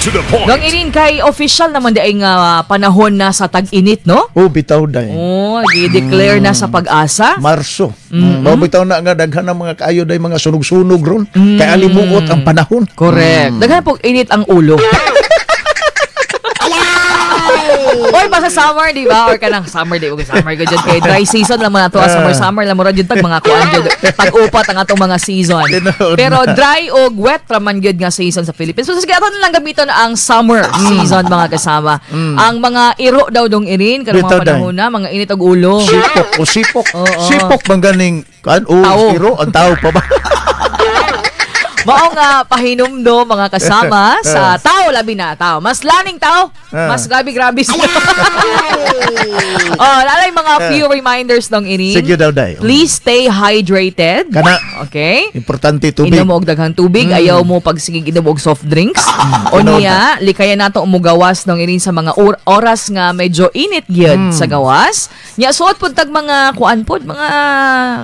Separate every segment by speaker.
Speaker 1: To the point.
Speaker 2: Dong Irin, kay official naman di ay nga panahon na sa tag-init, no?
Speaker 3: Oh, bitaw day.
Speaker 2: Oh, gi-declare na sa PAGASA.
Speaker 3: Marso. Mao bitaw na nga daghan ng mga kaayo day mga sunog-sunog ron. Kay alimuot ang panahon.
Speaker 2: Correct. Daghan po init ang ulo. Or pa sa summer, di ba? Or kanang summer, di ba? Summer ko dyan. Kay dry season lang man ato. Summer, summer lang mo ra dyan tag mga kuan dyan. Tag-upat ang atong mga season.
Speaker 3: Tinuod.
Speaker 2: Pero dry og wet raman gyud nga season sa Philippines. So sige, ato na lang gamiton ang summer season, mga kasama. Ang mga iro daw, dong Irin, karong mga
Speaker 3: Bitaw, day.
Speaker 2: Panahon na, mga init og ulo.
Speaker 3: Sipok o sipok.
Speaker 2: Oo.
Speaker 3: Sipok bang ganing kan o
Speaker 2: Tao.
Speaker 3: iro ang tao pa ba?
Speaker 2: Mao nga pahinumdom, mga kasama, sa tao, labi na tao. Mas laning tao, mas grabe grabe sila. Oh, lalay mga few reminders, dong Irin.
Speaker 3: Sige daw, day.
Speaker 2: Please stay hydrated.
Speaker 3: Kana.
Speaker 2: Okay?
Speaker 3: Importante tubig.
Speaker 2: Inom og daghang tubig, ayaw mo pagsigig inom og soft drinks. O
Speaker 3: Tinuod.
Speaker 2: niya, likayan nato mugawas, dong Irin, sa mga oras nga medyo init gyud sa gawas. Nya suot pud tag mga kuan pod, mga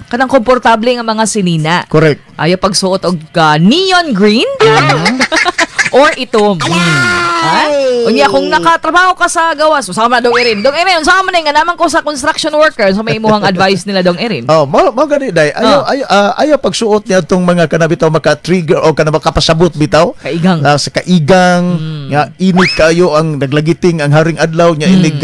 Speaker 2: kanang komportable nga mga sinina.
Speaker 3: Correct.
Speaker 2: Ayaw pagsuot og neon green or itom. Ha? Unya kung nakatrabaho ka sa gawas, usama na, Dong Erin. Dong Erin, unsa man nga naman ko sa construction worker, sa may imuhang advice nila, Dong Erin?
Speaker 3: Oh, mo mo gani day. Ayaw ayaw pagsuot niya tong mga kana bitaw maka-trigger o kana makapasabot bitaw.
Speaker 2: Kaigang.
Speaker 3: Sa kaigang nga init kayo ang naglagiting ang haring adlaw niya, inig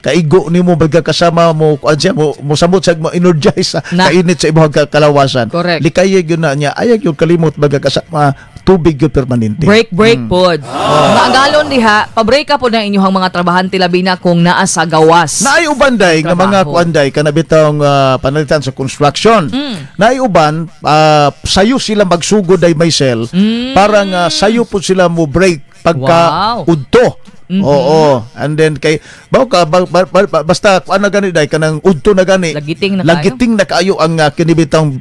Speaker 3: kaigo nimo baga kasama mo kuan siya mo mosamot sa mo energize sa
Speaker 2: Na.
Speaker 3: kainit sa imong kalawasan.
Speaker 2: Correct.
Speaker 3: Likay gyud na niya, ayaw gyud kalimot baga kasama, tubig gyud permanente.
Speaker 2: Break, break pod. Maagalon diha, pa-break ka pod ng inyong mga trabahante, labi na kung naa sa gawas.
Speaker 3: Naay uban day nga mga
Speaker 2: Trabaho.
Speaker 3: kuan day kana bitawng panalitan sa construction. Naay uban sayo sila magsugod day, Maisel, para nga sayo pud sila mo break pagka udto. Oo. And then kay baw ka ba, ba, ba- basta kuan na gani day, kanang udto na gani.
Speaker 2: Lagiting na kaayo.
Speaker 3: Lagiting na kaayo ang kinibitang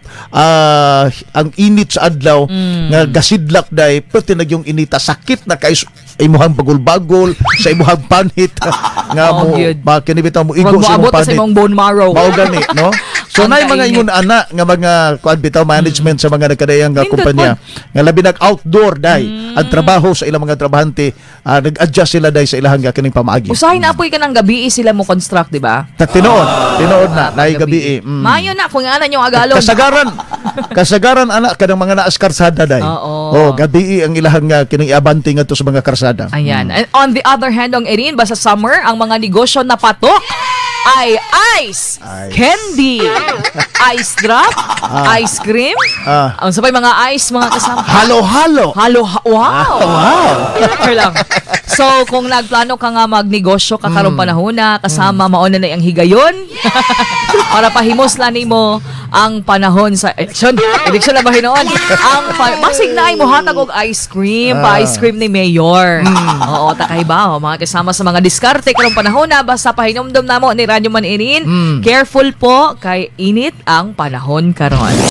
Speaker 3: ang init sa adlaw nga gasidlak day, perti na yung inita, sakit na kay imuhang bagol-bagol sa imuhang panit nga
Speaker 2: Oo,
Speaker 3: mo
Speaker 2: gyud.
Speaker 3: ba kinibitang mo igo
Speaker 2: Murag
Speaker 3: sa imong
Speaker 2: moabot na sa
Speaker 3: panit.
Speaker 2: imong bone marrow.
Speaker 3: Mao gani, no? So
Speaker 2: Ang
Speaker 3: nay mga
Speaker 2: kainit.
Speaker 3: ingon ana nga mga kuan bitaw management sa mga nagkadayang nga
Speaker 2: Nindot
Speaker 3: kumpanya nga labi nag outdoor day ang trabaho sa ilang mga trabahante, nag-adjust sila day sa ilahang nga kining pamaagi.
Speaker 2: Usahay na apoy ka ng gabi sila mo construct, di ba?
Speaker 3: Ta tinuod, tinuod na nay gabi eh.
Speaker 2: Maayo na kung ana yung agalon.
Speaker 3: Kasagaran, kasagaran ana kanang mga naas karsada day.
Speaker 2: Oo.
Speaker 3: Oh, gabi ang ilahang nga kining iabante ngadto sa mga karsada.
Speaker 2: Ayan. And on the other hand, ang Erin, basta summer, ang mga negosyo na patok ay ice,
Speaker 3: Ice.
Speaker 2: Candy, ice drop, ice cream, ang sabay mga ice, mga kasama.
Speaker 3: Halo-halo.
Speaker 2: Halo, wow!
Speaker 3: Wow.
Speaker 2: Fair lang. So, kung nagplano ka nga magnegosyo ka karong panahon na, kasama, mauna na ang higayon para pahimos lang nimo ang panahon sa election. Election na ba hinoon? Ang basig na ay mohatag og ice cream, pa ice cream ni Mayor. Oo, takay ba, oh, mga kasama, sa mga diskarte karong panahon na, basta pahinumdom namo ni Radyo Man Irin, careful po kay init ang panahon karon.